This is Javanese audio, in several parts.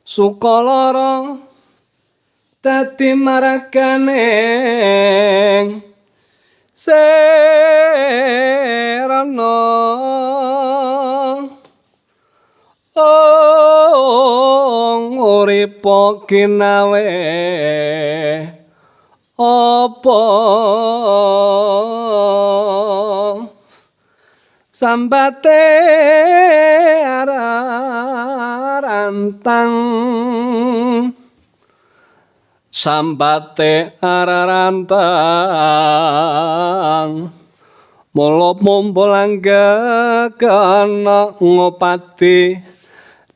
Sukalara dadi maraganing serana. Ong uripa kinawe apa sambate ararantang, sambate ararantang, mula mumpul anggegana ngopati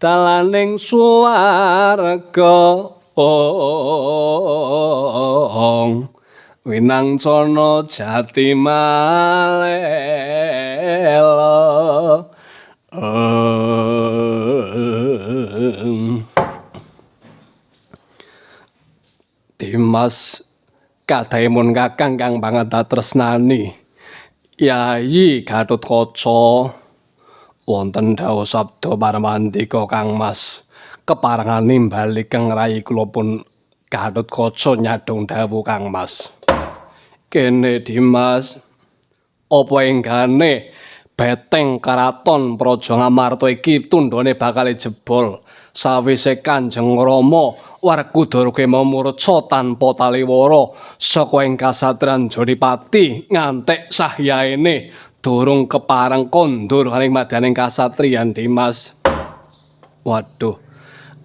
dalaning swarga. Ong winangcana jati malela. Dimas kadaimun kakang kang banget tresnani Yayi Gatotkaca wonten dawuh sabda parmandika Kang Mas keparengan nimbali kang rai kula pun Gatotkaca nyadong dawuh Kang Mas. Kene Dimas, apa enggane beteng karaton Praja Ngamarta iki tundhone bakal jebol sawise Kanjeng Rama Werkudara kema murca tanpa taliwara saka ing kasatriyan Jodipati ngantek sahyaene durung kepareng kondur ing madyaning kasatriyan Dimas. Waduh,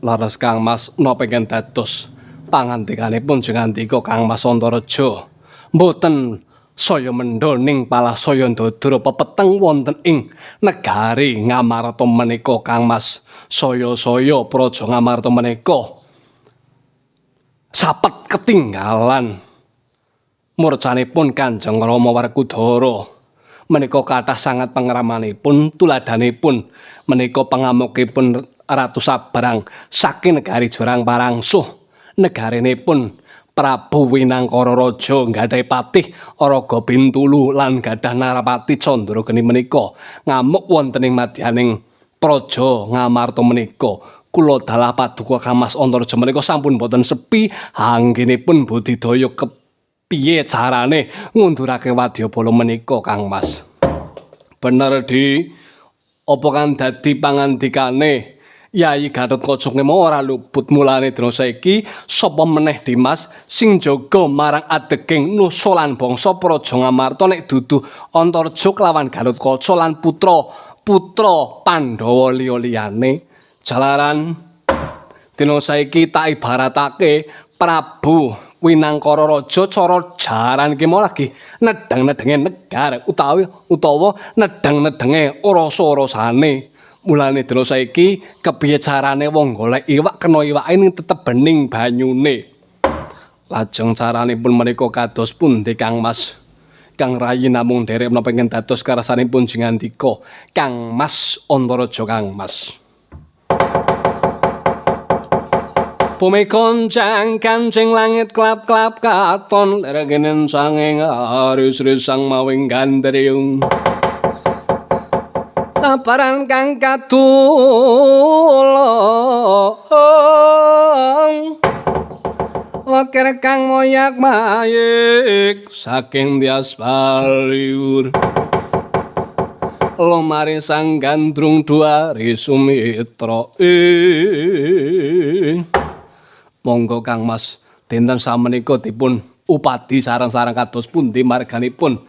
leres Kang Mas napa ingkang dados pangandikanipun jengandika Kang Mas Antareja mboten saya mendha ning palasaya ndadra pepeteng wonten ing negari Ngamarta menika Kang Mas. Saya-saya Praja Ngamarta menika sapet ketinggalan murcanipun Kanjeng Rama Werkudara menika kathah sanget pengramanipun tuladhanipun menika pengamukipun Ratu Sabrang saking negari Jurang Parangsuh negarinipun Prabu Winangkara Raja nggadahi patih Raga Bintulu lan gadah Narapati Candrageni menika ngamuk wonten ing madyaning Praja Ngamarta menika. Kula dalah paduka Kang Mas Antareja menika sampun boten sepi anggenipun budidaya kepiye carane ngundurake wadyabala menika Kang Mas. Bener di apa kang dadi pangandikane Yayi Gatotkaca ngemo ora luput mulane dina saiki sapa meneh Dimas sing jaga marang adeging nusa lan bangsa Praja Ngamarta nek dudu Antareja kelawan Gatotkaca lan putra Pandhawa liya-liyane. Jalaran dina saiki tak ibaratake Prabu Winangkara Raja cara jaran ki mau lagi nedeng-nedenge negara utawi utawa nedeng-nedenge rasa-rasane. Mulane dina saiki kepiye carane wong golek iwak kena iwake ning tetep bening banyune. Lajeng caranipun menika kados pundi Kang Mas? Kang Rayi namung nderek menapa ingkang dados karsanipun jengandika Kang Mas Antareja Kang Mas. Bumi goncang kancing langit klap-klap katon lergenen sanging aris risang mawing gandrung. Sabaran kang kadulung wakir kang moyak mayik saking tias baliur lomari sang gandrung duari sumitra. Monggo Kang Mas dinten samenika dipun upadi sareng-sareng kados pundi marganipun